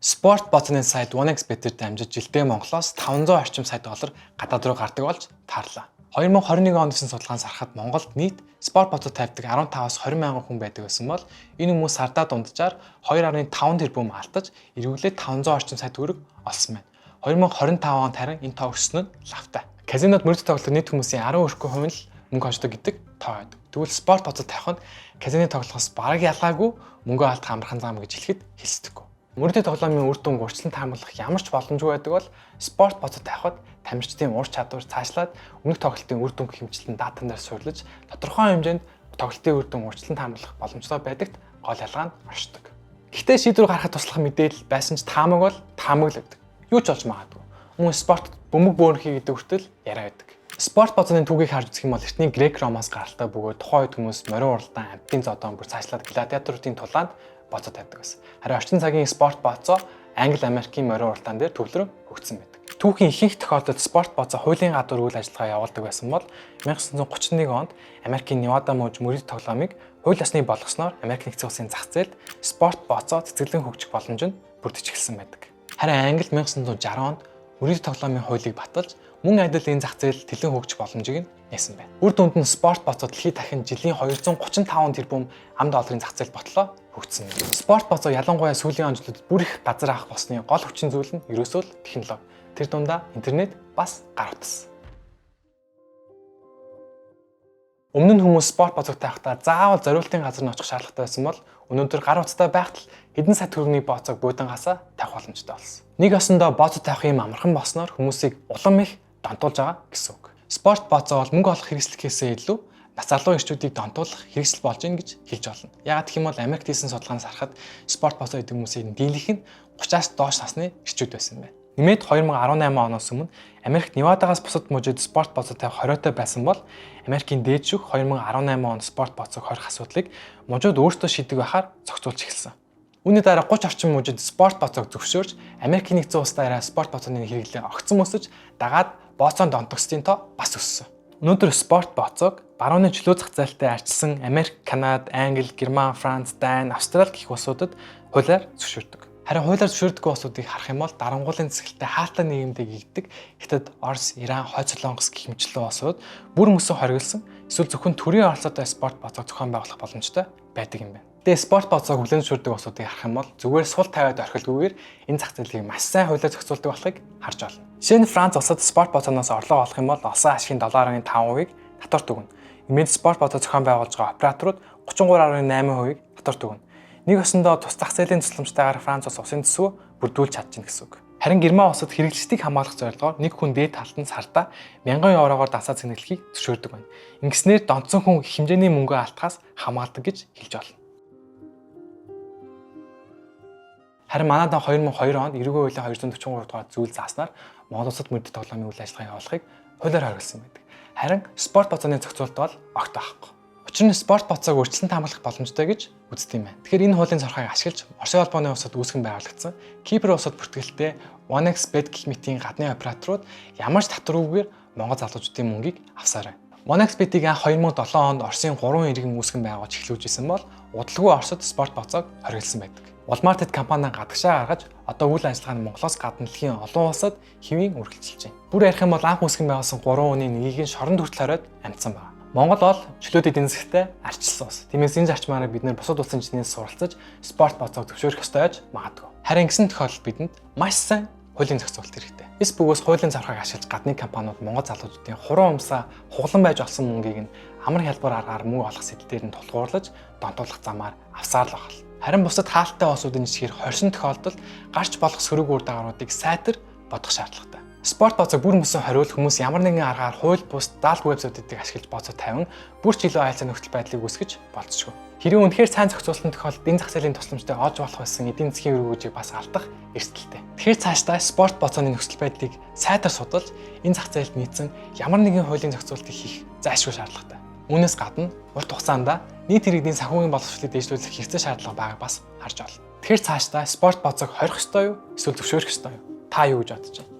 Спорт боцны сайт 1xBet-ээр дамжиж жилдээ Монголоос 500 орчим сая доллар гадаад руу гардаг болж таарлаа. 2021 онд хийсэн судалгаанаас харахад Монголд нийт спорт боцоо тавьдаг 15-аас 20 мянган хүн байдаг байсан бол энэ хүмүүс сардаа дунджаар 2.5 тэрбум алдаж, эргүүлээд 500 орчим сая төгрөг олсон байна. 2025 онд харин энэ тоо өссөн нь лавтай. Казинод мөрөд тоглох нийт хүмүүсийн 10 өрхөө хувь нь л мөнгө хождог гэдэг тоо байдаг. Тэгвэл спорт боцоо тавих нь казино тоглохоос бараг ялгаагүй мөнгө алдах амархан зам гэж хэлэхэд хэлцдэггүй. Мөрөдийн тоглоомын үр дүнг урьдчилан таамаглах ямар ч боломжгүй байдаг бол спорт боцоо тавихад тамирчдын ур чадвар цаашлаад өмнөх тоглолтын үр дүнг хэмжилтэн датан дээр суурилж тодорхой хэмжээнд тоглолтын үр дүн урьдчилан таамаглах боломжтой байдагт гол ялгаа нь оршдог. Гэхдээ шийдвэр гаргахад туслах мэдээлэл байсан ч таамаг бол таамаг л байдаг. Юу ч болж магадгүй. Мөн спорт бөмбөг бөөрөнхий гэдэг хүртэл яриа байдаг. Спорт боцооны түүхийг харж үзэх юм бол эртний Грек Ромоос гаралтай бөгөөд тухайн үед хүмүүс морин уралдаан, амьтдын зодоон бүр цаашлаад гладиаторуудын тулаанд боцоо тавьдаг байсан. Харин орчин цагийн спорт боцоо Англи, Америкийн морин уралдаан дээр төвлөрөн хөгжсөн байдаг. Түүхийн ихэнх тохиолдолд спорт боцоо хуулийн гадуур үйл ажиллагаа явуулдаг байсан бол 1931 онд Америкийн Невада мужи мөрөд тоглоомыг хууль ёсны болгосноор Америк нэгдсэн улсын зах зээлд спорт боцоо цэцэглэн хөгжих боломж нь бүрдэж эхэлсэн байдаг. Харин Англид 1960 онд мөрөд тоглоомын хуулийг баталж мөн адил энэ зах зээл тэлэн хөгжих боломжийг нь нээсэн байна. Үр дүнд нь спорт боцоо дэлхийд дахин жилийн 235 тэрбум ам долларын зах зээл ботлоо хөгжсөн. Спорт боцоо ялангуяа сүүлийн он жилүүдэд бүр их газар авах болсны гол хүчин зүйл нь ерөөсөө л технологи. Тэр дундаа интернет бас гар утас. Өмнө нь хүмүүс спорт боцоог тавихтаа заавал зориултын газар нь очих шаардлагатай байсан бол өнөөдөр гар утастай байхад л хэдэн сая төгрөгийн боцоог буудангаасаа тавих боломжтой болсон. Нэг осондоо боцоо тавих юм амархан болсноор хүмүүсийг улам их донтуулж байгаа гэсэн үг. Спорт боцоо бол мөнгө олох хэрэгслэхээсээ илүү нас залуу эрчүүдийг донтуулах хэрэгсэл болж гин гэж хэлж болно. Яагаад гэх юм бол Америкт хийсэн судалгаанаас харахад спорт боцоо гэдэг хүмүүсийн дийлэнх нь 30-аас доош насны эрчүүд байсан байна. Нэмээд 2018 оноос өмнө Америкт Невадагаас бусад мужид спорт боцоо тавих хориотой байсан бол Америкийн дээд шүүх 2018 онд спорт боцоог хорих асуудлыг мужууд өөрсдөө шийдэх байхаар зохицуулж эхэлсэн. Үүний дараа 30 орчим мужид спорт боцоог зөвшөөрч, Америкийн нэгдсэн улс даяараа спорт боцооны хэрэглээ огцон өсөж, дагаад боцоон донтогчдын тоо бас өссөн. Өнөөдөр спорт боцоог барууны чөлөө зах зээлтэй арчилсан Америк, Канада, Англи, Герман, Франц, Дани, Австрали гэх улсуудад хуулиар зөвшөөрдөг. Харин хуулиар зөвшөөрдөггүй улсуудыг харах юм бол дарангуулын зэсгэлтэй хаалтай нийгэмдээ гэгддэг Хятад, Орос, Иран, Хойд Солонгос гэх мэтчлэн улсууд бүр мөсөн хориглосон эсвэл зөвхөн төрийн оролцоотой спорт боцоог зохион байгуулах боломжтой байдаг юм байна. Тэгээ спорт боцоог хүлээн зөвшөөрдөг улсуудыг харах юм бол зүгээр сул тавиад орхилгүйгээр энэ зах зээлийг маш сайн хуулиар зохицуулдаг болохыг харж байна. Жишээ нь Франц улсад спорт боцооноос орлого олох юм бол олсон ашигын 7.5%-ийг татварт өгнө. Нэмээд спорт боцоо зохион байгуулж байгаа операторууд 33.8%-ийг татварт өгнө. Нэг осондоо тус зах зээлийн тусламжтайгаар Франц улс усын төсвөө бүрдүүлж чадчихна гэсэн үг. Харин Герман улсад хэрэглэгчдийг хамгаалах зорилгоор нэг хүн дээд талд нь сардаа 1000 еврогоор дансаа цэнэглэхийг зөвшөөрдөг байна. Ингэснээр донтсон хүн их хэмжээний мөнгөө алдахаас хамгаалдаг гэж хэлж болно. Харин манайд 2002 онд эрүүгийн хуулийн 243 дугаар зүйл зааснаар Монгол улсад мөрдөд тоглоомын үйл ажиллагаа явуулахыг хуулиар хориглосон байдаг. Харин спорт боцооны зохицуулалт бол огт байхгүй. Учир нь спорт боцоог урьдчилан таамаглах боломжтой гэж үздэг юм байна. Тэгэхээр энэ хуулийн зорхойг ашиглаж Оросын холбооны улсад үүсгэн байгуулагдсан Кипр улсад бүртгэлтэй 1xBet гэх мэтийн гадны операторууд ямар ч татваргүйгээр Монгол залуучуудын мөнгийг авсаар байна. 1xBet-ийг анх 2007 онд Оросын 3 иргэн үүсгэн байгуулж эхлүүлж исэн бол удалгүй Оросод спорт боцоог хориглосон байдаг. Улмаар тэд компани гадагшаа гаргаж одоо үйл ажиллагаа нь Монголоос гадна дэлхийн олон улсад хэвийн үргэлжилж байна. Бүр ярих юм бол анх үүсгэн байгуулсан 3 хүний нэгийг нь шоронд хүртэл хориод амжсан байна. Монгол бол чөлөөт эдийн засгтай арчилсан улс. Тиймээс энэ зарчмаараа бид нэр бусад улсын жинээс суралцаж спорт боцоог зөвшөөрөх ёстой байж магадгүй. Харин ингэсэн тохиолдолд бидэнд маш сайн хуулийн зохицуулалт хэрэгтэй. Эс бөгөөс хуулийн зархыг ашиглаж гадны компаниуд Монгол залуучуудын хуран умсаа хуглан байж олсон мөнгийг нь амар хялбар аргаар мөнгө олох сэтэл дээр нь тулгуурлаж донтуулах замаар авсаар л байх. Харин бусад хаалттай улсуудын жишгээр хорьсон тохиолдолд гарч болох сөрөг үр дагавруудыг сайтар бодох шаардлагатай. Спорт боцоог бүр мөсөн хориул хүмүүс ямар нэгэн аргаар хууль бус даалг вебсайтуудыг ашиглаж боцоо тавин бүр ч илүү айлцаа нөхцөл байдлыг үүсгэж болцсогүй. Хэрвээ үнэхээр сайн зохицуулсан тохиолдолд энэ зах зээлийн тусламжтай олж болох байсан эдийн засгийн өргөөжийг бас алдах эрсдэлтэй. Тэгэхээр цаашдаа спорт боцооны нөхцөл байдлыг сайтар судалж энэ зах зээлд нийцсэн ямар нэгэн хуулийн зохицуултыг хийх зайлшгүй шаардлагатай. Үүнээс гадна урт хугацаанд нийт иргэдийн санхүүгийн боловсролыг дэвшлүүлэх хэрэгцээ шаардлага байгааг бас харж байна. Тэгэхээр цаашдаа спорт боцоог хорих ёстой юу эсвэл зөвшөөрөх ёстой юу? Та юу гэж бодож байна?